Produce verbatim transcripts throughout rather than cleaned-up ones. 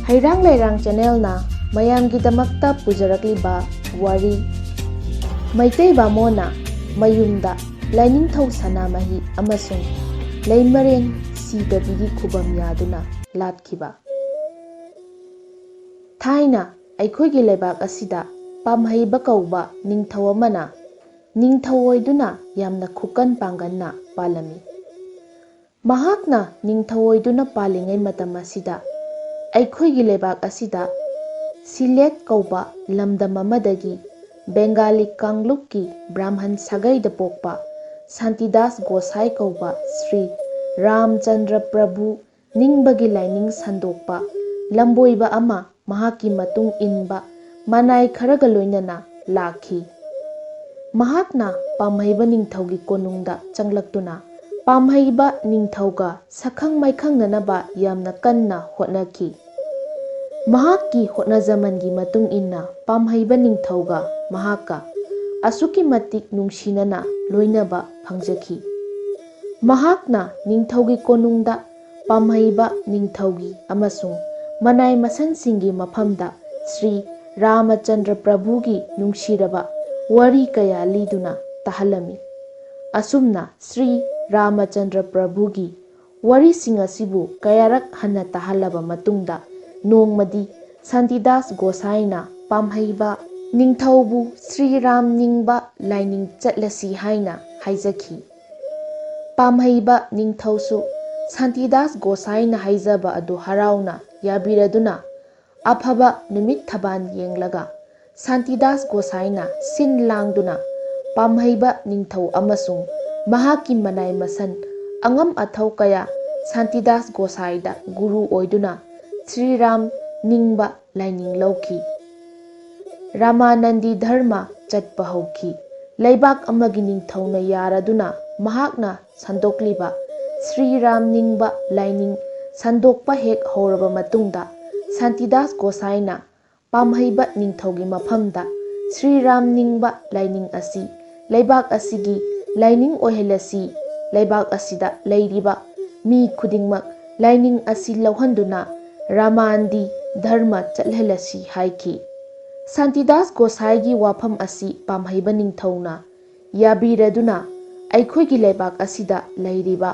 ꯍꯩꯔꯥꯡ ꯂꯩꯔꯥꯡ ꯆꯦꯅꯦꯜꯅ ꯃꯌꯥꯝꯒꯤꯗꯃꯛꯇ ꯄꯨꯖꯔꯛꯂꯤꯕ ꯋꯥꯔꯤ, ꯃꯩꯇꯩ ꯕꯥꯃꯣꯟꯅ ꯃꯌꯨꯝꯗ ꯂꯥꯏꯅꯤꯡꯊꯧ ꯁꯅꯥꯃꯍꯤ ꯑꯃꯁꯨꯡ ꯂꯩꯃꯔꯦꯟ ꯁꯤꯗꯕꯤꯒꯤ ꯈꯨꯕꯝ ꯌꯥꯗꯨꯅ ꯂꯥꯠꯈꯤꯕ꯫ ꯊꯥꯏꯅ ꯑꯩꯈꯣꯏꯒꯤ ꯂꯩꯕꯥꯛ ꯑꯁꯤꯗ ꯄꯥꯝꯍꯩꯕ ꯀꯧꯕ ꯅꯤꯡꯊꯧ ꯑꯃꯅ ꯅꯤꯡꯊꯧ ꯑꯣꯏꯗꯨꯅ ꯌꯥꯝꯅ ꯈꯨꯀꯟ ꯄꯥꯡꯒꯟꯅ ꯄꯥꯜꯂꯝꯃꯤ꯫ ꯃꯍꯥꯛꯅ ꯅꯤꯡꯊꯧ ꯑꯣꯏꯗꯨꯅ ꯄꯥꯜꯂꯤꯉꯩ ꯃꯇꯝ ꯑꯁꯤꯗ ꯑꯩꯈꯣꯏꯒꯤ ꯂꯩꯕꯥꯛ ꯑꯁꯤꯗ ꯁꯤꯂꯦꯠ ꯀꯧꯕ ꯂꯝꯗꯝ ꯑꯃꯗꯒꯤ ꯕꯦꯡꯒꯥꯂꯤ ꯀꯥꯡꯂꯨꯞꯀꯤ ꯕ꯭ꯔꯥꯍꯃꯟ ꯁꯥꯒꯩꯗ ꯄꯣꯛꯄ ꯁꯥꯟꯇꯤꯗꯥꯁ ꯒꯣꯁꯥꯏ ꯀꯧꯕ ꯁ꯭ꯔꯤ ꯔꯥꯝꯆꯟꯗ꯭ꯔ ꯄ꯭ꯔꯚꯨ ꯅꯤꯡꯕꯒꯤ ꯂꯥꯏꯅꯤꯡ ꯁꯟꯗꯣꯛꯄ ꯂꯝꯕꯣꯏꯕ ꯑꯃ ꯃꯍꯥꯛꯀꯤ ꯃꯇꯨꯡ ꯏꯟꯕ ꯃꯅꯥꯏ ꯈꯔꯒ ꯂꯣꯏꯅꯅ ꯂꯥꯛꯈꯤ꯫ ꯃꯍꯥꯛꯅ ꯄꯥꯝꯍꯩꯕ ꯅꯤꯡꯊꯧꯒꯤ ꯀꯣꯅꯨꯡꯗ ꯆꯪꯂꯛꯇꯨꯅ ꯄꯥꯝꯍꯩꯕ ꯅꯤꯡꯊꯧꯒ ꯁꯛꯈꯪ ꯃꯥꯏꯈꯪꯅꯅꯕ ꯌꯥꯝꯅ ꯀꯟꯅ ꯍꯣꯠꯅꯈꯤ꯫ ꯃꯍꯥꯛꯀꯤ ꯍꯣꯠꯅꯖꯃꯟꯒꯤ ꯃꯇꯨꯡ ꯏꯟꯅ ꯄꯥꯝꯍꯩꯕ ꯅꯤꯡꯊꯧꯒ ꯃꯍꯥꯛꯀ ꯑꯁꯨꯛꯀꯤ ꯃꯇꯤꯛ ꯅꯨꯡꯁꯤꯅꯅ ꯂꯣꯏꯅꯕ ꯐꯪꯖꯈꯤ꯫ ꯃꯍꯥꯛꯅ ꯅꯤꯡꯊꯧꯒꯤ ꯀꯣꯅꯨꯡꯗ ꯄꯥꯝꯍꯩꯕ ꯅꯤꯡꯊꯧꯒꯤ ꯑꯃꯁꯨꯡ ꯃꯅꯥꯏ ꯃꯁꯟꯁꯤꯡꯒꯤ ꯃꯐꯝꯗ ꯁ꯭ꯔꯤ ꯔꯥꯃꯆꯟꯗ꯭ꯔ ꯄ꯭ꯔꯚꯨꯒꯤ ꯅꯨꯡꯁꯤꯔꯕ ꯋꯥꯔꯤ ꯀꯌꯥ ꯂꯤꯗꯨꯅ ꯇꯥꯍꯜꯂꯝꯃꯤ꯫ ꯑꯁꯨꯝꯅ ꯁ꯭ꯔꯤ ꯔꯥꯃꯆꯟꯗ꯭ꯔ ꯄ꯭ꯔꯚꯨꯒꯤ ꯋꯥꯔꯤꯁꯤꯡ ꯑꯁꯤꯕꯨ ꯀꯌꯥꯔꯛ ꯍꯟꯅ ꯇꯥꯍꯜꯂꯕ ꯃꯇꯨꯡꯗ, ꯅꯣꯡꯃꯗꯤ ꯁꯥꯟꯇꯤꯗꯥꯁ ꯒꯣꯁꯥꯏꯅ ꯄꯥꯝꯍꯩꯕ ꯅꯤꯡꯊꯧꯕꯨ ꯁ꯭ꯔꯤ ꯔꯥꯝ ꯅꯤꯡꯕ ꯂꯥꯏꯅꯤꯡ ꯆꯠꯂꯁꯤ ꯍꯥꯏꯅ ꯍꯥꯏꯖꯈꯤ꯫ ꯄꯥꯝꯍꯩꯕ ꯅꯤꯡꯊꯧꯁꯨ ꯁꯥꯟꯇꯤꯗꯥꯁ ꯒꯣꯁꯥꯏꯅ ꯍꯥꯏꯖꯕ ꯑꯗꯨ ꯍꯔꯥꯎꯅ ꯌꯥꯕꯤꯔꯗꯨꯅ, ꯑꯐꯕ ꯅꯨꯃꯤꯠ ꯊꯕꯥꯟ ꯌꯦꯡꯂꯒ ꯁꯥꯟꯇꯤꯗꯥꯁ ꯒꯣꯁꯥꯏꯅ ꯁꯤꯟ ꯂꯥꯡꯗꯨꯅ ꯄꯥꯝꯍꯩꯕ ꯅꯤꯡꯊꯧ ꯑꯃꯁꯨꯡ ꯃꯍꯥꯛꯀꯤ ꯃꯅꯥꯏ ꯃꯁꯟ ꯑꯉꯝ ꯑꯊꯧ ꯀꯌꯥ ꯁꯥꯟꯇꯤꯗꯥꯁ ꯒꯣꯁꯥꯏꯗ ꯒꯨꯔꯨ ꯑꯣꯏꯗꯨꯅ ꯁ꯭ꯔꯤꯔꯥꯝ ꯅꯤꯡꯕ ꯂꯥꯏꯅꯤꯡ ꯂꯧꯈꯤ꯫ ꯔꯥꯃꯥꯅꯟꯗꯤ ꯙꯔꯃ ꯆꯠꯄ ꯍꯧꯈꯤ꯫ ꯂꯩꯕꯥꯛ ꯑꯃꯒꯤ ꯅꯤꯡꯊꯧꯅ ꯌꯥꯔꯗꯨꯅ ꯃꯍꯥꯛꯅ ꯁꯟꯗꯣꯛꯂꯤꯕ ꯁ꯭ꯔꯤꯔꯥꯝ ꯅꯤꯡꯕ ꯂꯥꯏꯅꯤꯡ ꯁꯟꯗꯣꯛꯄ ꯍꯦꯛ ꯍꯧꯔꯕ ꯃꯇꯨꯡꯗ, ꯁꯥꯟꯇꯤꯗꯥꯁ ꯒꯣꯁꯥꯏꯅ ꯄꯥꯝꯍꯩꯕ ꯅꯤꯡꯊꯧꯒꯤ ꯃꯐꯝꯗ ꯁ꯭ꯔꯤꯔꯥꯝ ꯅꯤꯡꯕ ꯂꯥꯏꯅꯤꯡ ꯑꯁꯤ ꯂꯩꯕꯥꯛ ꯑꯁꯤꯒꯤ ꯂꯥꯏꯅꯤꯡ ꯑꯣꯏꯍꯜꯂꯁꯤ, ꯂꯩꯕꯥꯛ ꯑꯁꯤꯗ ꯂꯩꯔꯤꯕ ꯃꯤ ꯈꯨꯗꯤꯡꯃꯛ ꯂꯥꯏꯅꯤꯡ ꯑꯁꯤ ꯂꯧꯍꯟꯗꯨꯅ ꯔꯥꯃꯥꯟꯗꯤ ꯙꯔꯃ ꯆꯠꯍꯜꯂꯁꯤ ꯍꯥꯏꯈꯤ꯫ ꯁꯥꯟꯇꯤꯗꯥꯁ ꯒꯣꯁꯥꯏꯒꯤ ꯋꯥꯐꯝ ꯑꯁꯤ ꯄꯥꯝꯍꯩꯕ ꯅꯤꯡꯊꯧꯅ ꯌꯥꯕꯤꯔꯗꯨꯅ ꯑꯩꯈꯣꯏꯒꯤ ꯂꯩꯕꯥꯛ ꯑꯁꯤꯗ ꯂꯩꯔꯤꯕ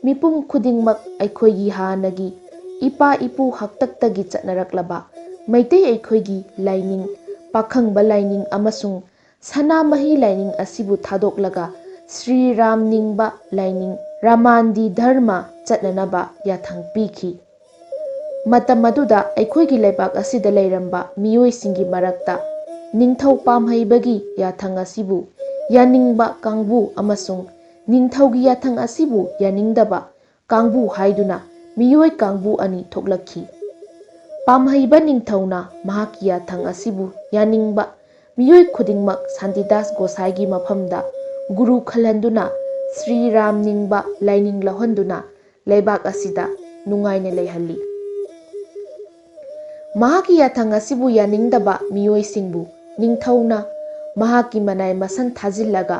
ꯃꯤꯄꯨꯝ ꯈꯨꯗꯤꯡꯃꯛ ꯑꯩꯈꯣꯏꯒꯤ ꯍꯥꯟꯅꯒꯤ ꯏꯄꯥ ꯏꯄꯨ ꯍꯥꯛꯇꯛꯇꯒꯤ ꯆꯠꯅꯔꯛꯂꯕ ꯃꯩꯇꯩ ꯑꯩꯈꯣꯏꯒꯤ ꯂꯥꯏꯅꯤꯡ, ꯄꯥꯈꯪꯕ ꯂꯥꯏꯅꯤꯡ ꯑꯃꯁꯨꯡ ꯁꯅꯥꯃꯍꯤ ꯂꯥꯏꯅꯤꯡ ꯑꯁꯤꯕꯨ ꯊꯥꯗꯣꯛꯂꯒ ꯁ꯭ꯔꯤ ꯔꯥꯝ ꯅꯤꯡꯕ ꯂꯥꯏꯅꯤꯡ ꯔꯥꯃꯥꯟꯗꯤ ꯙꯔꯃ ꯆꯠꯅꯅꯕ ꯌꯥꯊꯪ ꯄꯤꯈꯤ꯫ ꯃꯇꯝ ꯑꯗꯨꯗ ꯑꯩꯈꯣꯏꯒꯤ ꯂꯩꯕꯥꯛ ꯑꯁꯤꯗ ꯂꯩꯔꯝꯕ ꯃꯤꯑꯣꯏꯁꯤꯡꯒꯤ ꯃꯔꯛꯇ ꯅꯤꯡꯊꯧ ꯄꯥꯝꯍꯩꯕꯒꯤ ꯌꯥꯊꯪ ꯑꯁꯤꯕꯨ ꯌꯥꯅꯤꯡꯕ ꯀꯥꯡꯕꯨ ꯑꯃꯁꯨꯡ ꯅꯤꯡꯊꯧꯒꯤ ꯌꯥꯊꯪ ꯑꯁꯤꯕꯨ ꯌꯥꯅꯤꯡꯗꯕ ꯀꯥꯡꯕꯨ ꯍꯥꯏꯗꯨꯅ ꯃꯤꯑꯣꯏ ꯀꯥꯡꯕꯨ ꯑꯅꯤ ꯊꯣꯛꯂꯛꯈꯤ꯫ ꯄꯥꯝꯍꯩꯕ ꯅꯤꯡꯊꯧꯅ ꯃꯍꯥꯛꯀꯤ ꯌꯥꯊꯪ ꯑꯁꯤꯕꯨ ꯌꯥꯅꯤꯡꯕ ꯃꯤꯑꯣꯏ ꯈꯨꯗꯤꯡꯃꯛ ꯁꯥꯟꯇꯤꯗꯥꯁ ꯒꯣꯁꯥꯏꯒꯤ ꯃꯐꯝꯗ ꯒꯨꯔꯨ ꯈꯜꯍꯟꯗꯨꯅ ꯁ꯭ꯔꯤ ꯔꯥꯝ ꯅꯤꯡꯕ ꯂꯥꯏꯅꯤꯡ ꯂꯧꯍꯟꯗꯨꯅ ꯂꯩꯕꯥꯛ ꯑꯁꯤꯗ ꯅꯨꯡꯉꯥꯏꯅ ꯂꯩꯍꯜꯂꯤ꯫ ꯃꯍꯥꯛꯀꯤ ꯌꯥꯊꯪ ꯑꯁꯤꯕꯨ ꯌꯥꯅꯤꯡꯗꯕ ꯃꯤꯑꯣꯏꯁꯤꯡꯕꯨ ꯅꯤꯡꯊꯧꯅ ꯃꯍꯥꯛꯀꯤ ꯃꯅꯥꯏ ꯃꯁꯟ ꯊꯥꯖꯤꯜꯂꯒ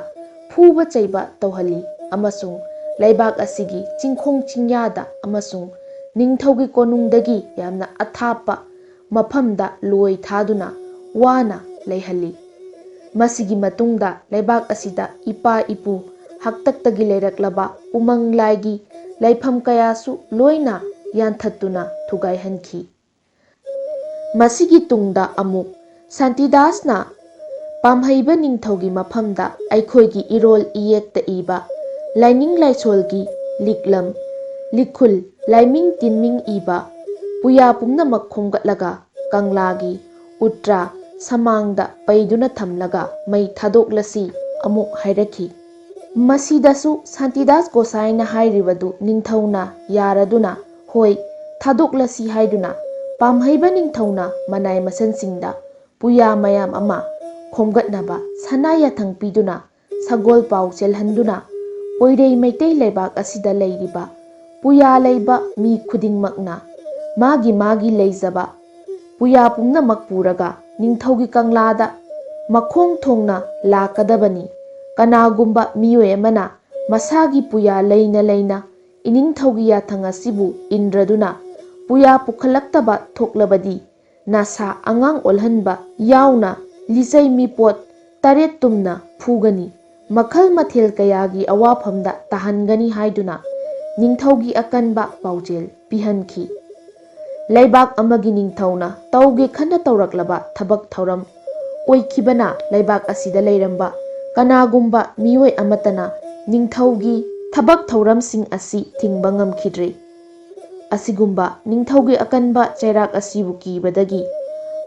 ꯐꯨꯕ ꯆꯩꯕ ꯇꯧꯍꯜꯂꯤ ꯑꯃꯁꯨꯡ ꯂꯩꯕꯥꯛ ꯑꯁꯤꯒꯤ ꯆꯤꯡꯈꯣꯡ ꯆꯤꯡꯌꯥꯗ ꯑꯃꯁꯨꯡ ꯅꯤꯡꯊꯧꯒꯤ ꯀꯣꯅꯨꯡꯗꯒꯤ ꯌꯥꯝꯅ ꯑꯊꯥꯞꯄ ꯃꯐꯝꯗ ꯂꯣꯏ ꯊꯥꯗꯨꯅ ꯋꯥꯅ ꯂꯩꯍꯜꯂꯤ꯫ ꯃꯁꯤꯒꯤ ꯃꯇꯨꯡꯗ ꯂꯩꯕꯥꯛ ꯑꯁꯤꯗ ꯏꯄꯥ ꯏꯄꯨ ꯍꯥꯛꯇꯛꯇꯒꯤ ꯂꯩꯔꯛꯂꯕ ꯎꯃꯪ ꯂꯥꯏꯒꯤ ꯂꯩꯐꯝ ꯀꯌꯥꯁꯨ ꯂꯣꯏꯅ ꯌꯥꯟꯊꯠꯇꯨꯅ ꯊꯨꯒꯥꯏꯍꯟꯈꯤ꯫ ꯃꯁꯤꯒꯤ ꯇꯨꯡꯗ ꯑꯃꯨꯛ ꯁꯥꯟꯇꯤꯗꯥꯁꯅ ꯄꯥꯝꯍꯩꯕ ꯅꯤꯡꯊꯧꯒꯤ ꯃꯐꯝꯗ ꯑꯩꯈꯣꯏꯒꯤ ꯏꯔꯣꯜ ꯏꯌꯦꯛꯇ ꯏꯕ ꯂꯥꯏꯅꯤꯡ ꯂꯥꯏꯁꯣꯜꯒꯤ ꯂꯤꯛꯂꯝ, ꯂꯤꯈꯨꯜ, ꯂꯥꯏꯃꯤꯡ ꯇꯤꯟꯃꯤꯡ ꯏꯕ ꯄꯨꯌꯥ ꯄꯨꯝꯅꯃꯛ ꯈꯣꯝꯒꯠꯂꯒ ꯀꯪꯂꯥꯒꯤ ꯎꯇ꯭ꯔꯥ ꯁꯃꯥꯡꯗ ꯄꯩꯗꯨꯅ ꯊꯝꯂꯒ ꯃꯩ ꯊꯥꯗꯣꯛꯂꯁꯤ ꯑꯃꯨꯛ ꯍꯥꯏꯔꯛꯈꯤ꯫ ꯃꯁꯤꯗꯁꯨ ꯁꯥꯟꯇꯤꯗꯥꯁ ꯒꯣꯁꯥꯏꯅ ꯍꯥꯏꯔꯤꯕꯗꯨ ꯅꯤꯡꯊꯧꯅ ꯌꯥꯔꯗꯨꯅ ꯍꯣꯏ ꯊꯥꯗꯣꯛꯂꯁꯤ ꯍꯥꯏꯗꯨꯅ ꯄꯥꯝꯍꯩꯕ ꯅꯤꯡꯊꯧꯅ ꯃꯅꯥꯏ ꯃꯁꯟꯁꯤꯡꯗ ꯄꯨꯌꯥ ꯃꯌꯥꯝ ꯑꯃ ꯈꯣꯝꯒꯠꯅꯕ ꯁꯅꯥ ꯌꯥꯊꯪ ꯄꯤꯗꯨꯅ ꯁꯒꯣꯜ ꯄꯥꯎ ꯆꯦꯜꯍꯟꯗꯨꯅ ꯄꯣꯏꯔꯩ ꯃꯩꯇꯩ ꯂꯩꯕꯥꯛ ꯑꯁꯤꯗ ꯂꯩꯔꯤꯕ ꯄꯨꯌꯥ ꯂꯩꯕ ꯃꯤ ꯈꯨꯗꯤꯡꯃꯛꯅ ꯃꯥꯒꯤ ꯃꯥꯒꯤ ꯂꯩꯖꯕ ꯄꯨꯌꯥ ꯄꯨꯝꯅꯃꯛ ꯄꯨꯔꯒ ꯅꯤꯡꯊꯧꯒꯤ ꯀꯪꯂꯥꯗ ꯃꯈꯣꯡ ꯊꯣꯡꯅ ꯂꯥꯛꯀꯗꯕꯅꯤ꯫ ꯀꯅꯥꯒꯨꯝꯕ ꯃꯤꯑꯣꯏ ꯑꯃꯅ ꯃꯁꯥꯒꯤ ꯄꯨꯌꯥ ꯂꯩꯅ ꯂꯩꯅ ꯏꯅꯤꯡꯊꯧꯒꯤ ꯌꯥꯊꯪ ꯑꯁꯤꯕꯨ ꯏꯟꯗ꯭ꯔꯗꯨꯅ ꯄꯨꯌꯥ ꯄꯨꯈꯠꯂꯛꯇꯕ ꯊꯣꯛꯂꯕꯗꯤ ꯅꯁꯥ ꯑꯉꯥꯡ ꯑꯣꯜꯍꯟꯕ ꯌꯥꯎꯅ ꯂꯤꯆꯩ ꯃꯤꯄꯣꯠ ꯇꯔꯦꯠ ꯇꯨꯝꯅ ꯐꯨꯒꯅꯤ꯫ ꯃꯈꯜ ꯃꯊꯦꯜ ꯀꯌꯥꯒꯤ ꯑꯋꯥꯐꯝꯗ ꯇꯥꯍꯟꯒꯅꯤ ꯍꯥꯏꯗꯨꯅ ꯅꯤꯡꯊꯧꯒꯤ ꯑꯀꯟꯕ ꯄꯥꯎꯖꯦꯜ ꯄꯤꯍꯟꯈꯤ꯫ ꯂꯩꯕꯥꯛ ꯑꯃꯒꯤ ꯅꯤꯡꯊꯧꯅ ꯇꯧꯒꯦ ꯈꯟꯅ ꯇꯧꯔꯛꯂꯕ ꯊꯕꯛ ꯊꯧꯔꯝ ꯑꯣꯏꯈꯤꯕꯅ ꯂꯩꯕꯥꯛ ꯑꯁꯤꯗ ꯂꯩꯔꯝꯕ ꯀꯅꯥꯒꯨꯝꯕ ꯃꯤꯑꯣꯏ ꯑꯃꯠꯇꯅ ꯅꯤꯡꯊꯧꯒꯤ ꯊꯕꯛ ꯊꯧꯔꯝꯁꯤꯡ ꯑꯁꯤ ꯊꯤꯡꯕ ꯉꯝꯈꯤꯗ꯭ꯔꯦ꯫ ꯑꯁꯤꯒꯨꯝꯕ ꯅꯤꯡꯊꯧꯒꯤ ꯑꯀꯟꯕ ꯆꯩꯔꯥꯛ ꯑꯁꯤꯕꯨ ꯀꯤꯕꯗꯒꯤ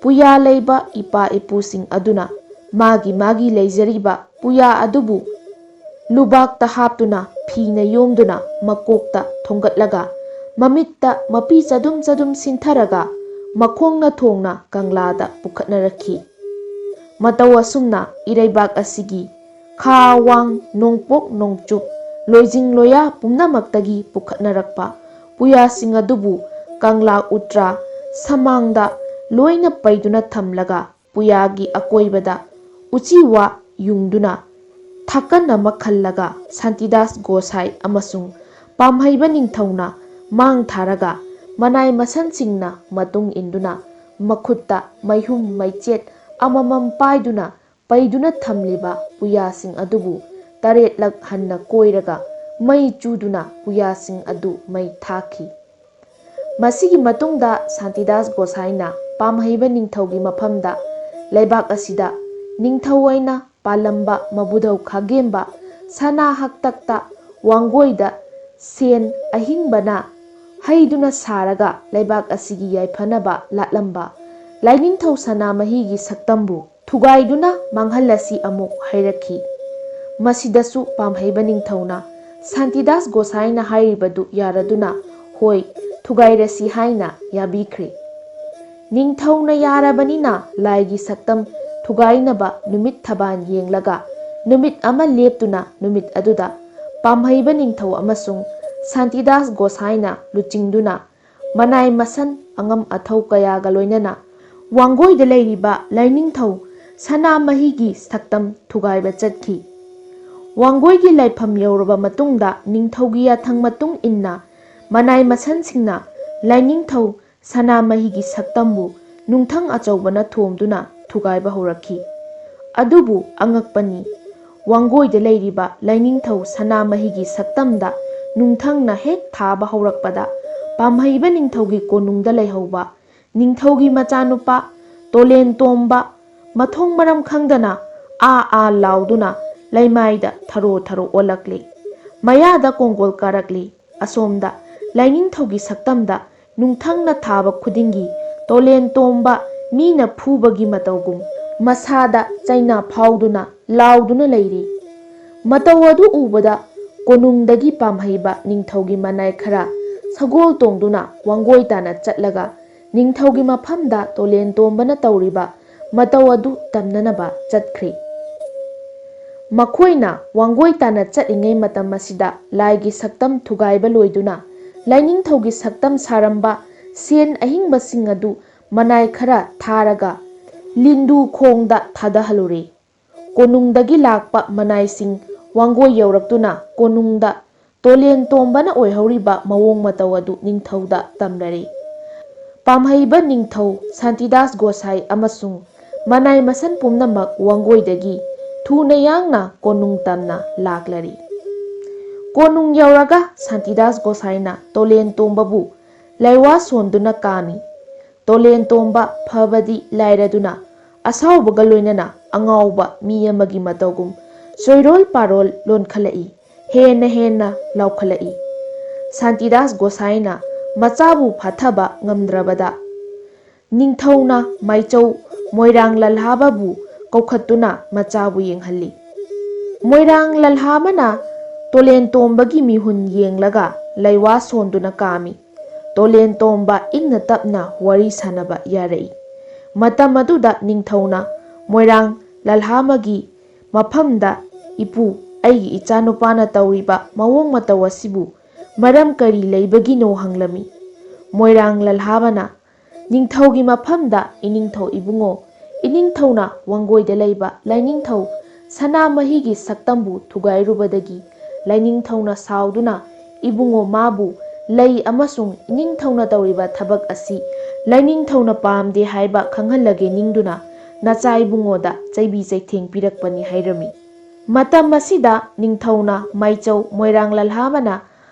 ꯄꯨꯌꯥ ꯂꯩꯕ ꯏꯄꯥ ꯏꯄꯨꯁꯤꯡ ꯑꯗꯨꯅ ꯃꯥꯒꯤ ꯃꯥꯒꯤ ꯂꯩꯖꯔꯤꯕ ꯄꯨꯌꯥ ꯑꯗꯨꯕꯨ ꯂꯨꯕꯥꯛꯇ ꯍꯥꯞꯇꯨꯅ ꯐꯤꯅ ꯌꯣꯝꯗꯨꯅ ꯃꯀꯣꯛꯇ ꯊꯣꯡꯒꯠꯂꯒ ꯃꯃꯤꯠꯇ ꯃꯄꯤ ꯆꯗꯨꯝ ꯆꯗꯨꯝ ꯁꯤꯟꯊꯔꯒ ꯃꯈꯣꯡꯅ ꯊꯣꯡꯅ ꯀꯪꯂꯥꯗ ꯄꯨꯈꯠꯅꯔꯛꯈꯤ꯫ ꯃꯇꯧ ꯑꯁꯨꯝꯅ ꯏꯔꯩꯕꯥꯛ ꯑꯁꯤꯒꯤ ꯈꯥ ꯋꯥꯡ ꯅꯣꯡꯄꯣꯛ ꯅꯣꯡꯆꯨꯞ ꯂꯣꯏꯖꯤꯡ ꯂꯣꯌꯥ ꯄꯨꯝꯅꯃꯛꯇꯒꯤ ꯄꯨꯈꯠꯅꯔꯛꯄ ꯄꯨꯌꯥꯁꯤꯡ ꯑꯗꯨꯕꯨ ꯀꯪꯂꯥ ꯎꯇ꯭ꯔꯥ ꯁꯃꯥꯡꯗ ꯂꯣꯏꯅ ꯄꯩꯗꯨꯅ ꯊꯝꯂꯒ ꯄꯨꯌꯥꯒꯤ ꯑꯀꯣꯏꯕꯗ ꯎꯆꯤ ꯋꯥ ꯌꯨꯡꯗꯨꯅ ꯊꯥꯀꯟ ꯑꯃ ꯈꯜꯂꯒ ꯁꯥꯟꯇꯤꯗꯥꯁ ꯒꯣꯁꯥꯏ ꯑꯃꯁꯨꯡ ꯄꯥꯝꯍꯩꯕ ꯅꯤꯡꯊꯧꯅ ꯃꯥꯡ ꯊꯥꯔꯒ ꯃꯅꯥꯏ ꯃꯁꯟꯁꯤꯡꯅ ꯃꯇꯨꯡ ꯏꯟꯗꯨꯅ ꯃꯈꯨꯠꯇ ꯃꯩꯍꯨꯝ ꯃꯩꯆꯦꯠ ꯑꯃꯃꯝ ꯄꯥꯏꯗꯨꯅ ꯄꯩꯗꯨꯅ ꯊꯝꯂꯤꯕ ꯄꯨꯌꯥꯁꯤꯡ ꯑꯗꯨꯕꯨ ꯇꯔꯦꯠꯂꯛ ꯍꯟꯅ ꯀꯣꯏꯔꯒ ꯃꯩ ꯆꯨꯗꯨꯅ ꯄꯨꯌꯥꯁꯤꯡ ꯑꯗꯨ ꯃꯩ ꯊꯥꯈꯤ꯫ ꯃꯁꯤꯒꯤ ꯃꯇꯨꯡꯗ ꯁꯥꯟꯇꯤꯗꯥꯁ ꯒꯣꯁꯥꯏꯅ ꯄꯥꯝꯍꯩꯕ ꯅꯤꯡꯊꯧꯒꯤ ꯃꯐꯝꯗ ꯂꯩꯕꯥꯛ ꯑꯁꯤꯗ ꯅꯤꯡꯊꯧ ꯑꯣꯏꯅ ꯄꯥꯜꯂꯝꯕ ꯃꯕꯨꯙꯧ ꯈꯥꯒꯦꯝꯕ ꯁꯅꯥ ꯍꯛꯇꯛꯇ ꯋꯥꯡꯒꯣꯏꯗ ꯁꯦꯟ ꯑꯍꯤꯡꯕꯅ ꯍꯩꯗꯨꯅ ꯁꯥꯔꯒ ꯂꯩꯕꯥꯛ ꯑꯁꯤꯒꯤ ꯌꯥꯏꯐꯅꯕ ꯂꯥꯠꯂꯝꯕ ꯂꯥꯏꯅꯤꯡꯊꯧ ꯁꯅꯥꯃꯍꯤꯒꯤ ꯁꯛꯇꯝꯕꯨ ꯊꯨꯒꯥꯏꯗꯨꯅ ꯃꯥꯡꯍꯜꯂꯁꯤ ꯑꯃꯨꯛ ꯍꯥꯏꯔꯛꯈꯤ꯫ ꯃꯁꯤꯗꯁꯨ ꯄꯥꯝꯍꯩꯕ ꯅꯤꯡꯊꯧꯅ ꯁꯥꯟꯇꯤꯗꯥꯁ ꯒꯣꯁꯥꯏꯅ ꯍꯥꯏꯔꯤꯕꯗꯨ ꯌꯥꯔꯗꯨꯅ ꯍꯣꯏ ꯊꯨꯒꯥꯏꯔꯁꯤ ꯍꯥꯏꯅ ꯌꯥꯕꯤꯈ꯭ꯔꯦ꯫ ꯅꯤꯡꯊꯧꯅ ꯌꯥꯔꯕꯅꯤꯅ ꯂꯥꯏꯒꯤ ꯁꯛꯇꯝ ꯊꯨꯒꯥꯏꯅꯕ ꯅꯨꯃꯤꯠ ꯊꯕꯥꯟ ꯌꯦꯡꯂꯒ ꯅꯨꯃꯤꯠ ꯑꯃ ꯂꯦꯞꯇꯨꯅ ꯅꯨꯃꯤꯠ ꯑꯗꯨꯗ ꯄꯥꯝꯍꯩꯕ ꯅꯤꯡꯊꯧ ꯑꯃꯁꯨꯡ ꯁꯥꯟꯇꯤꯗꯥꯁ ꯒꯣꯁꯥꯏꯅ ꯂꯨꯆꯤꯡꯗꯨꯅ ꯃꯅꯥꯏ ꯃꯁꯟ ꯑꯉꯝ ꯑꯊꯧ ꯀꯌꯥꯒ ꯂꯣꯏꯅꯅ ꯋꯥꯡꯒꯣꯏꯗ ꯂꯩꯔꯤꯕ ꯂꯥꯏꯅꯤꯡꯊꯧ ꯁꯅꯥꯃꯍꯤꯒꯤ ꯁꯛꯇꯝ ꯊꯨꯒꯥꯏꯕ ꯆꯠꯈꯤ꯫ ꯋꯥꯡꯒꯣꯏꯒꯤ ꯂꯥꯏꯐꯝ ꯌꯧꯔꯕ ꯃꯇꯨꯡꯗ ꯅꯤꯡꯊꯧꯒꯤ ꯌꯥꯊꯪ ꯃꯇꯨꯡ ꯏꯟꯅ ꯃꯅꯥꯏ ꯃꯁꯟꯁꯤꯡꯅ ꯂꯥꯏꯅꯤꯡꯊꯧ ꯁꯅꯥꯃꯍꯤꯒꯤ ꯁꯛꯇꯝꯕꯨ ꯅꯨꯡꯊꯪ ꯑꯆꯧꯕꯅ ꯊꯣꯝꯗꯨꯅ ꯊꯨꯒꯥꯏꯕ ꯍꯧꯔꯛꯈꯤ꯫ ꯑꯗꯨꯕꯨ ꯑꯉꯛꯄꯅꯤ, ꯋꯥꯡꯒꯣꯏꯗ ꯂꯩꯔꯤꯕ ꯂꯥꯏꯅꯤꯡꯊꯧ ꯁꯅꯥꯃꯍꯤꯒꯤ ꯁꯛꯇꯝꯗ ꯅꯨꯡꯊꯪꯅ ꯍꯦꯛ ꯊꯥꯕ ꯍꯧꯔꯛꯄꯗ, ꯄꯥꯝꯍꯩꯕ ꯅꯤꯡꯊꯧꯒꯤ ꯀꯣꯅꯨꯡꯗ ꯂꯩꯍꯧꯕ ꯅꯤꯡꯊꯧꯒꯤ ꯃꯆꯥꯅꯨꯄꯥ ꯇꯣꯂꯦꯟ ꯇꯣꯝꯕ ꯃꯊꯣꯡ ꯃꯔꯝ ꯈꯪꯗꯅ ꯑꯥ ꯑꯥ ꯂꯥꯎꯗꯨꯅ ꯂꯩꯃꯥꯏꯗ ꯊꯔꯣ ꯊꯔꯣ ꯑꯣꯜꯂꯛꯂꯤ꯫ ꯃꯌꯥꯗ ꯀꯣꯡꯒꯣꯜ ꯀꯥꯔꯛꯂꯤ꯫ ꯑꯁꯣꯝꯗ ꯂꯥꯏꯅꯤꯡꯊꯧꯒꯤ ꯁꯛꯇꯝꯗ ꯅꯨꯡꯊꯪꯅ ꯊꯥꯕ ꯈꯨꯗꯤꯡꯒꯤ ꯇꯣꯂꯦꯟ ꯇꯣꯝꯕ ꯃꯤꯅ ꯐꯨꯕꯒꯤ ꯃꯇꯧꯒꯨꯝ ꯃꯁꯥꯗ ꯆꯩꯅꯥ ꯐꯥꯎꯗꯨꯅ ꯂꯥꯎꯗꯨꯅ ꯂꯩꯔꯤ꯫ ꯃꯇꯧ ꯑꯗꯨ ꯎꯕꯗ ꯀꯣꯅꯨꯡꯗꯒꯤ ꯄꯥꯝꯍꯩꯕ ꯅꯤꯡꯊꯧꯒꯤ ꯃꯅꯥꯏ ꯈꯔ ꯁꯒꯣꯜ ꯇꯣꯡꯗꯨꯅ ꯋꯥꯡꯒꯣꯏ ꯇꯥꯅ ꯆꯠꯂꯒ ꯅꯤꯡꯊꯧꯒꯤ ꯃꯐꯝꯗ ꯇꯣꯂꯦꯟ ꯇꯣꯝꯕꯅ ꯇꯧꯔꯤꯕ ꯃꯇꯧ ꯑꯗꯨ ꯇꯝꯅꯅꯕ ꯆꯠꯈ꯭ꯔꯤ꯫ ꯃꯈꯣꯏꯅ ꯋꯥꯡꯒꯣꯏ ꯇꯥꯅ ꯆꯠꯂꯤꯉꯩ ꯃꯇꯝ ꯑꯁꯤꯗ ꯂꯥꯏꯒꯤ ꯁꯛꯇꯝ ꯊꯨꯒꯥꯏꯕ ꯂꯣꯏꯗꯨꯅ ꯂꯥꯏꯅꯤꯡꯊꯧꯒꯤ ꯁꯛꯇꯝ ꯁꯥꯔꯝꯕ ꯁꯦꯟ ꯑꯍꯤꯡꯕꯁꯤꯡ ꯑꯗꯨ ꯃꯅꯥꯏ ꯈꯔ ꯊꯥꯔꯒ ꯂꯤꯟꯗꯨ ꯈꯣꯡꯗ ꯊꯥꯗꯍꯜꯂꯨꯔꯦ꯫ ꯀꯣꯅꯨꯡꯗꯒꯤ ꯂꯥꯛꯄ ꯃꯅꯥꯏꯁꯤꯡ ꯋꯥꯡꯒꯣꯏ ꯌꯧꯔꯛꯇꯨꯅ ꯀꯣꯅꯨꯡꯗ ꯇꯣꯂꯦꯟ ꯇꯣꯝꯕꯅ ꯑꯣꯏꯍꯧꯔꯤꯕ ꯃꯑꯣꯡ ꯃꯇꯧ ꯑꯗꯨ ꯅꯤꯡꯊꯧꯗ ꯇꯝꯅꯔꯦ꯫ ꯄꯥꯝꯍꯩꯕ ꯅꯤꯡꯊꯧ ꯁꯥꯟꯇꯤꯗꯥꯁ ꯒꯣꯁꯥꯏ ꯑꯃꯁꯨꯡ ꯃꯅꯥꯏ ꯃꯁꯟ ꯄꯨꯝꯅꯃꯛ ꯋꯥꯡꯒꯣꯏꯗꯒꯤ ꯊꯨꯅ ꯌꯥꯡꯅ ꯀꯣꯅꯨꯡ ꯇꯝꯅ ꯂꯥꯛꯂꯔꯤ꯫ ꯀꯣꯅꯨꯡ ꯌꯧꯔꯒ ꯁꯥꯟꯇꯤꯗꯥꯁ ꯒꯣꯁꯥꯏꯅ ꯇꯣꯂꯦꯟ ꯇꯣꯝꯕꯕꯨ ꯂꯥꯏꯋꯥ ꯁꯣꯟꯗꯨꯅ ꯀꯥꯝꯃꯤ꯫ ꯇꯣꯂꯦꯟ ꯇꯣꯝꯕ ꯐꯕꯗꯤ ꯂꯥꯏꯔꯗꯨꯅ ꯑꯁꯥꯎꯕꯒ ꯂꯣꯏꯅꯅ ꯑꯉꯥꯎꯕ ꯃꯤ ꯑꯃꯒꯤ ꯃꯇꯧꯒꯨꯝ ꯆꯣꯏꯔꯣꯜ ꯄꯥꯔꯣꯜ ꯂꯣꯟꯈꯠꯂꯛꯏ꯫ ꯍꯦꯟꯅ ꯍꯦꯟꯅ ꯂꯥꯎꯈꯠꯂꯛꯏ꯫ ꯁꯥꯟꯇꯤꯗꯥꯁ ꯒꯣꯁꯥꯏꯅ ꯃꯆꯥꯕꯨ ꯐꯥꯊꯕ ꯉꯝꯗ꯭ꯔꯕꯗ ꯅꯤꯡꯊꯧꯅ ꯃꯥꯏꯆꯧ ꯃꯣꯏꯔꯥꯡ ꯂꯜꯍꯥꯕꯕꯨ ꯀꯧꯈꯠꯇꯨꯅ ꯃꯆꯥꯕꯨ ꯌꯦꯡꯍꯜꯂꯤ꯫ ꯃꯣꯏꯔꯥꯡ ꯂꯜꯍꯥꯕꯅ ꯇꯣꯂꯦꯟ ꯇꯣꯝꯕꯒꯤ ꯃꯤꯍꯨꯟ ꯌꯦꯡꯂꯒ ꯂꯩꯋꯥ ꯁꯣꯟꯗꯨꯅ ꯀꯥꯝꯃꯤ꯫ ꯇꯣꯂꯦꯟ ꯇꯣꯝꯕ ꯏꯪꯅ ꯇꯞꯅ ꯋꯥꯔꯤ ꯁꯥꯅꯕ ꯌꯥꯔꯛꯏ꯫ ꯃꯇꯝ ꯑꯗꯨꯗ ꯅꯤꯡꯊꯧꯅ ꯃꯣꯏꯔꯥꯡ ꯂꯜꯍꯥꯃꯒꯤ ꯃꯐꯝꯗ, "ꯏꯄꯨ, ꯑꯩꯒꯤ ꯏꯆꯥꯅꯨꯄꯥꯅ ꯇꯧꯔꯤꯕ ꯃꯑꯣꯡ ꯃꯇꯧ ꯑꯁꯤꯕꯨ ꯃꯔꯝ ꯀꯔꯤ ꯂꯩꯕꯒꯤꯅꯣ?" ꯍꯪꯂꯝꯃꯤ꯫ ꯃꯣꯏꯔꯥꯡ ꯂꯜꯍꯥꯕꯅ ꯅꯤꯡꯊꯧꯒꯤ ꯃꯐꯝꯗ, "ꯏꯅꯤꯡꯊꯧ ꯏꯕꯨꯡꯉꯣ, ꯏꯅꯤꯡꯊꯧꯅ ꯋꯥꯡꯒꯣꯏꯗ ꯂꯩꯕ ꯂꯥꯏꯅꯤꯡꯊꯧ ꯁꯅꯥꯃꯍꯤꯒꯤ ꯁꯛꯇꯝꯕꯨ ꯊꯨꯒꯥꯏꯔꯨꯕꯗꯒꯤ ꯂꯥꯏꯅꯤꯡꯊꯧꯅ ꯁꯥꯎꯗꯨꯅ ꯏꯕꯨꯡꯉꯣ ꯃꯥꯕꯨ ꯂꯩ ꯑꯃꯁꯨꯡ ꯏꯅꯤꯡꯊꯧꯅ ꯇꯧꯔꯤꯕ ꯊꯕꯛ ꯑꯁꯤ ꯂꯥꯏꯅꯤꯡꯊꯧꯅ ꯄꯥꯝꯗꯦ ꯍꯥꯏꯕ ꯈꯪꯍꯜꯂꯒꯦ ꯅꯤꯡꯗꯨꯅ ꯅꯆꯥ ꯏꯕꯨꯡꯉꯣꯗ ꯆꯩꯕꯤ ꯆꯩꯊꯦꯡ ꯄꯤꯔꯛꯄꯅꯤ ꯍꯥꯏꯔꯝꯃꯤ꯫ ꯃꯇꯝ ꯑꯁꯤꯗ ꯅꯤꯡꯊꯧꯅ ꯃꯥꯏꯆꯧ ꯃꯣꯏꯔꯥꯡ ꯂꯜꯍꯥꯕꯅ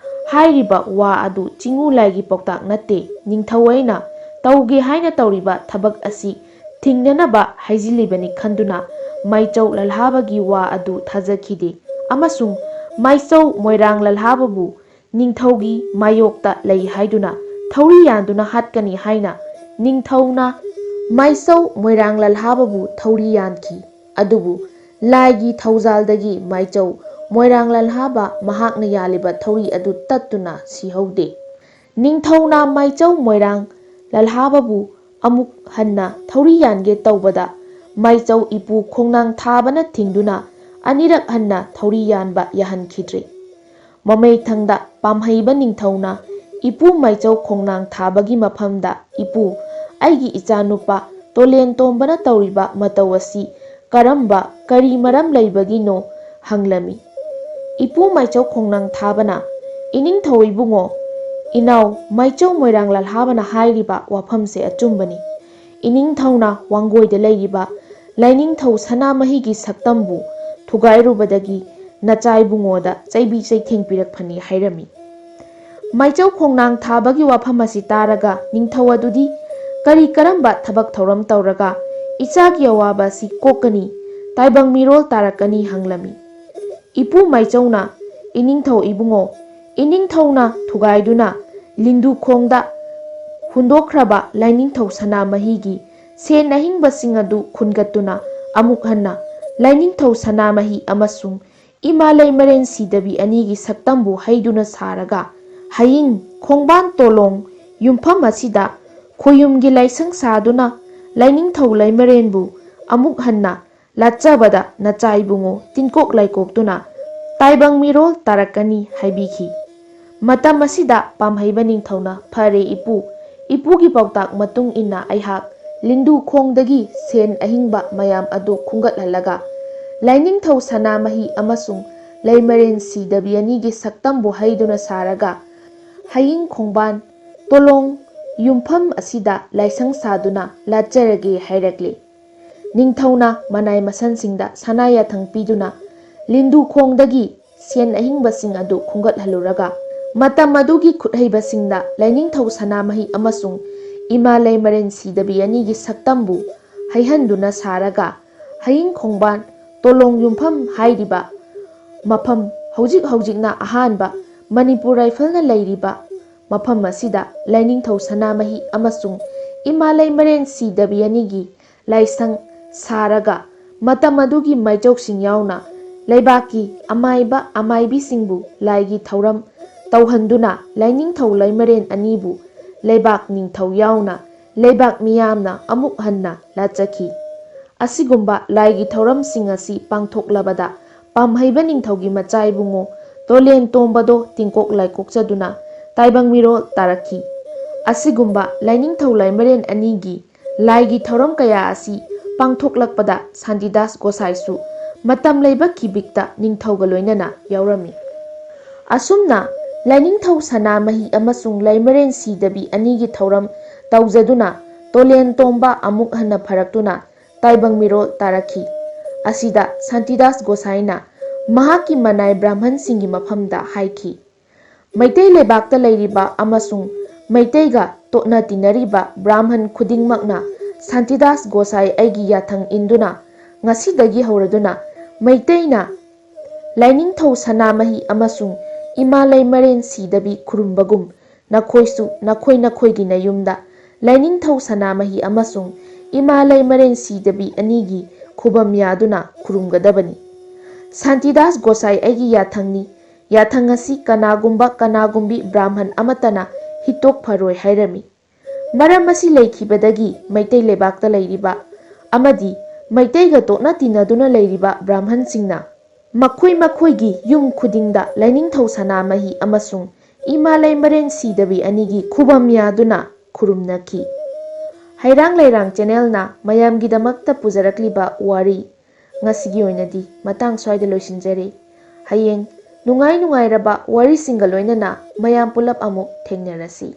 ꯍꯥꯏꯔꯤꯕ ꯋꯥ ꯑꯗꯨ ꯆꯤꯡꯉꯨ ꯂꯥꯏꯒꯤ ꯄꯥꯎꯇꯥꯛ ꯅꯠꯇꯦ, ꯅꯤꯡꯊꯧ ꯑꯩꯅ ꯇꯧꯒꯦ ꯍꯥꯏꯅ ꯇꯧꯔꯤꯕ ꯊꯕꯛ ꯑꯁꯤ ꯊꯤꯡꯅꯅꯕ ꯍꯥꯏꯖꯤꯜꯂꯤꯕꯅꯤ ꯈꯟꯗꯨꯅ ꯃꯥꯏꯆꯧ ꯂꯜꯍꯥꯕꯒꯤ ꯋꯥ ꯑꯗꯨ ꯊꯥꯖꯈꯤꯗꯦ ꯑꯃꯁꯨꯡ ꯃꯥꯏꯆꯧ ꯃꯣꯏꯔꯥꯡ ꯂꯜꯍꯥꯕꯕꯨ ꯅꯤꯡꯊꯧꯒꯤ ꯃꯥꯌꯣꯛꯇ ꯂꯩ ꯍꯥꯏꯗꯨꯅ ꯊꯧꯔꯤ ꯌꯥꯟꯗꯨꯅ ꯍꯥꯠꯀꯅꯤ ꯍꯥꯏꯅ ꯅꯤꯡꯊꯧꯅ ꯃꯥꯏꯆꯧ ꯃꯣꯏꯔꯥꯡ ꯂꯜꯍꯥꯕꯕꯨ ꯊꯧꯔꯤ ꯌꯥꯟꯈꯤ꯫ ꯑꯗꯨꯕꯨ ꯂꯥꯏꯒꯤ ꯊꯧꯖꯥꯜꯗꯒꯤ ꯃꯥꯏꯆꯧ ꯃꯣꯏꯔꯥꯡ ꯂꯜꯍꯥꯕ ꯃꯍꯥꯛꯅ ꯌꯥꯜꯂꯤꯕ ꯊꯧꯔꯤ ꯑꯗꯨ ꯇꯠꯇꯨꯅ ꯁꯤꯍꯧꯗꯦ꯫ ꯅꯤꯡꯊꯧꯅ ꯃꯥꯏꯆꯧ ꯃꯣꯏꯔꯥꯡ ꯂꯜꯍꯥꯕꯕꯨ ꯑꯃꯨꯛ ꯍꯟꯅ ꯊꯧꯔꯤ ꯌꯥꯟꯒꯦ ꯇꯧꯕꯗ ꯃꯥꯏꯆꯧ ꯏꯄꯨ ꯈꯣꯡꯅꯥꯡ ꯊꯥꯕꯅ ꯊꯤꯡꯗꯨꯅ ꯑꯅꯤꯔꯛ ꯍꯟꯅ ꯊꯧꯔꯤ ꯌꯥꯟꯕ ꯌꯥꯍꯟꯈꯤꯗ꯭ꯔꯦ꯫ ꯃꯃꯩꯊꯪꯗ ꯄꯥꯝꯍꯩꯕ ꯅꯤꯡꯊꯧꯅ ꯏꯄꯨ ꯃꯥꯏꯆꯧ ꯈꯣꯡꯅꯥꯡ ꯊꯥꯕꯒꯤ ꯃꯐꯝꯗ, "ꯏꯄꯨ, ꯑꯩꯒꯤ ꯏꯆꯥꯅꯨꯄꯥ ꯇꯣꯂꯦꯟ ꯇꯣꯝꯕꯅ ꯇꯧꯔꯤꯕ ꯃꯇꯧ ꯑꯁꯤ ꯀꯔꯝꯕ, ꯀꯔꯤ ꯃꯔꯝ ꯂꯩꯕꯒꯤꯅꯣ?" ꯍꯪꯂꯝꯃꯤ꯫ ꯏꯄꯨ ꯃꯥꯏꯆꯧ ꯈꯣꯡꯅꯥꯡ ꯊꯥꯕꯅ, "ꯏꯅꯤꯡꯊꯧ ꯏꯕꯨꯡꯉꯣ, ꯏꯅꯥꯎ ꯃꯥꯏꯆꯧ ꯃꯣꯏꯔꯥꯡ ꯂꯜꯍꯥꯕꯅ ꯍꯥꯏꯔꯤꯕ ꯋꯥꯐꯝꯁꯦ ꯑꯆꯨꯝꯕꯅꯤ꯫ ꯏꯅꯤꯡꯊꯧꯅ ꯋꯥꯡꯒꯣꯏꯗ ꯂꯩꯔꯤꯕ ꯂꯥꯏꯅꯤꯡꯊꯧ ꯁꯅꯥꯃꯍꯤꯒꯤ ꯁꯛꯇꯝꯕꯨ ꯊꯨꯒꯥꯏꯔꯨꯕꯗꯒꯤ ꯅꯆꯥ ꯏꯕꯨꯡꯉꯣꯗ ꯆꯩꯕꯤ ꯆꯩꯊꯦꯡ ꯄꯤꯔꯛꯄꯅꯤ" ꯍꯥꯏꯔꯝꯃꯤ꯫ ꯃꯥꯏꯆꯧ ꯈꯣꯡꯅꯥꯡ ꯊꯥꯕꯒꯤ ꯋꯥꯐꯝ ꯑꯁꯤ ꯇꯥꯔꯒ ꯅꯤꯡꯊꯧ ꯑꯗꯨꯗꯤ ꯀꯔꯤ ꯀꯔꯝꯕ ꯊꯕꯛ ꯊꯧꯔꯝ ꯇꯧꯔꯒ ꯏꯆꯥꯒꯤ ꯑꯋꯥꯕ ꯑꯁꯤ ꯀꯣꯛꯀꯅꯤ, ꯇꯥꯏꯕꯪ ꯃꯤꯔꯣꯜ ꯇꯥꯔꯛꯀꯅꯤ ꯍꯪꯂꯝꯃꯤ꯫ ꯏꯄꯨ ꯃꯥꯏꯆꯧꯅ, "ꯏꯅꯤꯡꯊꯧ ꯏꯕꯨꯡꯉꯣ, ꯏꯅꯤꯡꯊꯧꯅ ꯊꯨꯒꯥꯏꯗꯨꯅ ꯂꯤꯟꯗꯨꯈꯣꯡꯗ ꯍꯨꯟꯗꯣꯛꯈ꯭ꯔꯕ ꯂꯥꯏꯅꯤꯡꯊꯧ ꯁꯅꯥꯃꯍꯤꯒꯤ ꯁꯦꯟ ꯑꯍꯤꯡꯕꯁꯤꯡ ꯑꯗꯨ ꯈꯨꯟꯒꯠꯇꯨꯅ ꯑꯃꯨꯛ ꯍꯟꯅ ꯂꯥꯏꯅꯤꯡꯊꯧ ꯁꯅꯥꯃꯍꯤ ꯑꯃꯁꯨꯡ ꯏꯃꯥ ꯂꯩꯃꯔꯦꯟ ꯁꯤꯗꯕꯤ ꯑꯅꯤꯒꯤ ꯁꯛꯇꯝꯕꯨ ꯍꯩꯗꯨꯅ ꯁꯥꯔꯒ ꯍꯌꯤꯡ ꯈꯣꯡꯕꯥꯟ ꯇꯣꯂꯣꯡ ꯌꯨꯝꯐꯝ ꯑꯁꯤꯗ ꯈꯣꯌꯨꯝꯒꯤ ꯂꯥꯏꯁꯪ ꯁꯥꯗꯨꯅ ꯂꯥꯏꯅꯤꯡꯊꯧ ꯂꯩꯃꯔꯦꯟꯕꯨ ꯑꯃꯨꯛ ꯍꯟꯅ ꯂꯥꯠꯆꯕꯗ ꯅꯆꯥ ꯏꯕꯨꯡꯉꯣ ꯇꯤꯟꯀꯣꯛ ꯂꯥꯏꯀꯣꯛꯇꯨꯅ ꯇꯥꯏꯕꯪ ꯃꯤꯔꯣꯜ ꯇꯥꯔꯛꯀꯅꯤ" ꯍꯥꯏꯕꯤꯈꯤ꯫ ꯃꯇꯝ ꯑꯁꯤꯗ ꯄꯥꯝꯍꯩꯕ ꯅꯤꯡꯊꯧꯅ, "ꯐꯔꯦ ꯏꯄꯨ, ꯏꯄꯨꯒꯤ ꯄꯥꯎꯇꯥꯛ ꯃꯇꯨꯡ ꯏꯟꯅ ꯑꯩꯍꯥꯛ ꯂꯤꯟꯗꯨ ꯈꯣꯡꯗꯒꯤ ꯁꯦꯟ ꯑꯍꯤꯡꯕ ꯃꯌꯥꯝ ꯑꯗꯨ ꯈꯨꯟꯒꯠꯍꯜꯂꯒ ꯂꯥꯏꯅꯤꯡꯊꯧ ꯁꯅꯥꯃꯍꯤ ꯑꯃꯁꯨꯡ ꯂꯩꯃꯔꯦꯟ ꯁꯤꯗꯕꯤ ꯑꯅꯤꯒꯤ ꯁꯛꯇꯝꯕꯨ ꯍꯩꯗꯨꯅ ꯁꯥꯔꯒ ꯍꯌꯤꯡ ꯈꯣꯡꯕꯥꯟ ꯇꯣꯂꯣꯡ ꯌꯨꯝꯐꯝ ꯑꯁꯤꯗ ꯂꯥꯏꯁꯪ ꯁꯥꯗꯨꯅ ꯂꯥꯠꯆꯔꯒꯦ ꯍꯥꯏꯔꯛꯂꯤ꯫ ꯅꯤꯡꯊꯧꯅ ꯃꯅꯥꯏ ꯃꯁꯟꯁꯤꯡꯗ ꯁꯅꯥ ꯌꯥꯊꯪ ꯄꯤꯗꯨꯅ ꯂꯤꯟꯗꯨ ꯈꯣꯡꯗꯒꯤ ꯁꯦꯟ ꯑꯍꯤꯡꯕꯁꯤꯡ ꯑꯗꯨ ꯈꯨꯝꯒꯠꯍꯜꯂꯨꯔꯒ, ꯃꯇꯝ ꯑꯗꯨꯒꯤ ꯈꯨꯠꯍꯩꯕꯁꯤꯡꯗ ꯂꯥꯏꯅꯤꯡꯊꯧ ꯁꯅꯥꯃꯍꯤ ꯑꯃꯁꯨꯡ ꯏꯃꯥ ꯂꯩꯃꯔꯦꯟ ꯁꯤꯗꯕꯤ ꯑꯅꯤꯒꯤ ꯁꯛꯇꯝꯕꯨ ꯍꯩꯍꯟꯗꯨꯅ ꯁꯥꯔꯒ, ꯍꯌꯤꯡ ꯈꯣꯡꯕꯥꯟ ꯇꯣꯂꯣꯡ ꯌꯨꯝꯐꯝ ꯍꯥꯏꯔꯤꯕ ꯃꯐꯝ, ꯍꯧꯖꯤꯛ ꯍꯧꯖꯤꯛꯅ ꯑꯍꯥꯟꯕ ꯃꯅꯤꯄꯨꯔ ꯔꯥꯏꯐꯜꯅ ꯂꯩꯔꯤꯕ ꯃꯐꯝ ꯑꯁꯤꯗ ꯂꯥꯏꯅꯤꯡꯊꯧ ꯁꯅꯥꯃꯍꯤ ꯑꯃꯁꯨꯡ ꯏꯃꯥ ꯂꯩꯃꯔꯦꯟ ꯁꯤꯗꯕꯤ ꯑꯅꯤꯒꯤ ꯂꯥꯏꯁꯪ ꯁꯥꯔꯒ, ꯃꯇꯝ ꯑꯗꯨꯒꯤ ꯃꯥꯏꯆꯧꯁꯤꯡ ꯌꯥꯎꯅ ꯂꯩꯕꯥꯛꯀꯤ ꯑꯃꯥꯏꯕ ꯑꯃꯥꯏꯕꯤꯁꯤꯡꯕꯨ ꯂꯥꯏꯒꯤ ꯊꯧꯔꯝ ꯇꯧꯍꯟꯗꯨꯅ, ꯂꯥꯏꯅꯤꯡꯊꯧ ꯂꯩꯃꯔꯦꯟ ꯑꯅꯤꯕꯨ ꯂꯩꯕꯥꯛ ꯅꯤꯡꯊꯧ ꯌꯥꯎꯅ ꯂꯩꯕꯥꯛ ꯃꯤꯌꯥꯝꯅ ꯑꯃꯨꯛ ꯍꯟꯅ ꯂꯥꯠꯆꯈꯤ꯫ ꯑꯁꯤꯒꯨꯝꯕ ꯂꯥꯏꯒꯤ ꯊꯧꯔꯝꯁꯤꯡ ꯑꯁꯤ ꯄꯥꯡꯊꯣꯛꯂꯕꯗ, ꯄꯥꯝꯍꯩꯕ ꯅꯤꯡꯊꯧꯒꯤ ꯃꯆꯥ ꯏꯕꯨꯡꯉꯣ ꯇꯣꯂꯦꯟ ꯇꯣꯝꯕꯗꯣ ꯇꯤꯡꯀꯣꯛ ꯂꯥꯏꯀꯣꯛꯆꯗꯨꯅ ꯇꯥꯏꯕꯪ ꯃꯤꯔꯣꯜ ꯇꯥꯔꯛꯈꯤ꯫ ꯑꯁꯤꯒꯨꯝꯕ ꯂꯥꯏꯅꯤꯡꯊꯧ ꯂꯥꯏꯃꯔꯦꯟ ꯑꯅꯤꯒꯤ ꯂꯥꯏꯒꯤ ꯊꯧꯔꯝ ꯀꯌꯥ ꯑꯁꯤ ꯄꯥꯡꯊꯣꯛꯂꯛꯄꯗ ꯁꯥꯟꯇꯤꯗꯥꯁ ꯒꯣꯁꯥꯏꯁꯨ ꯃꯇꯝ ꯂꯩꯕ ꯀꯤꯕꯤꯛꯇ ꯅꯤꯡꯊꯧꯒ ꯂꯣꯏꯅꯅ ꯌꯥꯎꯔꯝꯃꯤ꯫ ꯑꯁꯨꯝꯅ ꯂꯥꯏꯅꯤꯡꯊꯧ ꯁꯅꯥꯃꯍꯤ ꯑꯃꯁꯨꯡ ꯂꯩꯃꯔꯦꯟ ꯁꯤꯗꯕꯤ ꯑꯅꯤꯒꯤ ꯊꯧꯔꯝ ꯇꯧꯖꯗꯨꯅ ꯇꯣꯂꯦꯟ ꯇꯣꯝꯕ ꯑꯃꯨꯛ ꯍꯟꯅ ꯐꯔꯛꯇꯨꯅ ꯇꯥꯏꯕꯪ ꯃꯤꯔꯣꯜ ꯇꯥꯔꯛꯈꯤ꯫ ꯑꯁꯤꯗ ꯁꯥꯟꯇꯤꯗꯥꯁ ꯒꯣꯁꯥꯏꯅ ꯃꯍꯥꯛꯀꯤ ꯃꯅꯥꯏ ꯕ꯭ꯔꯥꯍꯃꯟꯁꯤꯡꯒꯤ ꯃꯐꯝꯗ ꯍꯥꯏꯈꯤ, ꯃꯩꯇꯩ ꯂꯩꯕꯥꯛꯇ ꯂꯩꯔꯤꯕ ꯑꯃꯁꯨꯡ ꯃꯩꯇꯩꯒ ꯇꯣꯠꯅ ꯇꯤꯟꯅꯔꯤꯕ ꯕ꯭ꯔꯥꯍꯃꯟ ꯈꯨꯗꯤꯡꯃꯛꯅ ꯁꯥꯟꯇꯤꯗꯥꯁ ꯒꯣꯁꯥꯏ ꯑꯩꯒꯤ ꯌꯥꯊꯪ ꯏꯟꯗꯨꯅ ꯉꯁꯤꯗꯒꯤ ꯍꯧꯔꯗꯨꯅ ꯃꯩꯇꯩꯅ ꯂꯥꯏꯅꯤꯡꯊꯧ ꯁꯅꯥꯃꯍꯤ ꯑꯃꯁꯨꯡ ꯏꯃꯥ ꯂꯩꯃꯔꯦꯟ ꯁꯤꯗꯕꯤ ꯈꯨꯔꯨꯝꯕꯒꯨꯝ, ꯅꯈꯣꯏꯁꯨ ꯅꯈꯣꯏ ꯅꯈꯣꯏꯒꯤ ꯅꯌꯨꯝꯗ ꯂꯥꯏꯅꯤꯡꯊꯧ ꯁꯅꯥꯃꯍꯤ ꯑꯃꯁꯨꯡ ꯏꯃꯥ ꯂꯩꯃꯔꯦꯟ ꯁꯤꯗꯕꯤ ꯑꯅꯤꯒꯤ ꯈꯨꯕꯝ ꯌꯥꯗꯨꯅ ꯈꯨꯔꯨꯝꯒꯗꯕꯅꯤ꯫ ꯁꯥꯟꯇꯤꯗꯥꯁ ꯒꯣꯁꯥꯏ ꯑꯩꯒꯤ ꯌꯥꯊꯪꯅꯤ꯫ ꯌꯥꯊꯪ ꯑꯁꯤ ꯀꯅꯥꯒꯨꯝꯕ ꯀꯅꯥꯒꯨꯝꯕꯤ ꯕ꯭ꯔꯥꯍꯃꯟ ꯑꯃꯠꯇꯅ ꯍꯤꯠꯇꯣꯛ ꯐꯔꯣꯏ ꯍꯥꯏꯔꯝꯃꯤ꯫ ꯃꯔꯝ ꯑꯁꯤ ꯂꯩꯈꯤꯕꯗꯒꯤ ꯃꯩꯇꯩ ꯂꯩꯕꯥꯛꯇ ꯂꯩꯔꯤꯕ ꯑꯃꯗꯤ ꯃꯩꯇꯩꯒ ꯇꯣꯠꯅ ꯇꯤꯟꯅꯗꯨꯅ ꯂꯩꯔꯤꯕ ꯕ꯭ꯔꯥꯍꯃꯟꯁꯤꯡꯅ ꯃꯈꯣꯏ ꯃꯈꯣꯏꯒꯤ ꯌꯨꯝ ꯈꯨꯗꯤꯡꯗ ꯂꯥꯏꯅꯤꯡꯊꯧ ꯁꯅꯥꯃꯍꯤ ꯑꯃꯁꯨꯡ ꯏꯃꯥ ꯂꯩꯃꯔꯦꯟ ꯁꯤꯗꯕꯤ ꯑꯅꯤꯒꯤ ꯈꯨꯕꯝ ꯌꯥꯗꯨꯅ ꯈꯨꯔꯨꯝꯅꯈꯤ꯫ ꯍꯩꯔꯥꯡ ꯂꯩꯔꯥꯡ ꯆꯦꯅꯦꯜꯅ ꯃꯌꯥꯝꯒꯤꯗꯃꯛꯇ ꯄꯨꯖꯔꯛꯂꯤꯕ ꯋꯥꯔꯤ ꯉꯁꯤꯒꯤ ꯑꯣꯏꯅꯗꯤ ꯃꯇꯥꯡ ꯁ꯭ꯋꯥꯏꯗ ꯂꯣꯏꯁꯤꯟꯖꯔꯦ꯫ ꯍꯌꯦꯡ ꯅꯨꯡꯉꯥꯏ ꯅꯨꯡꯉꯥꯏꯔꯕ ꯋꯥꯔꯤꯁꯤꯡꯒ ꯂꯣꯏꯅꯅ ꯃꯌꯥꯝ ꯄꯨꯂꯞ ꯑꯃꯨꯛ ꯊꯦꯡꯅꯔꯁꯤ꯫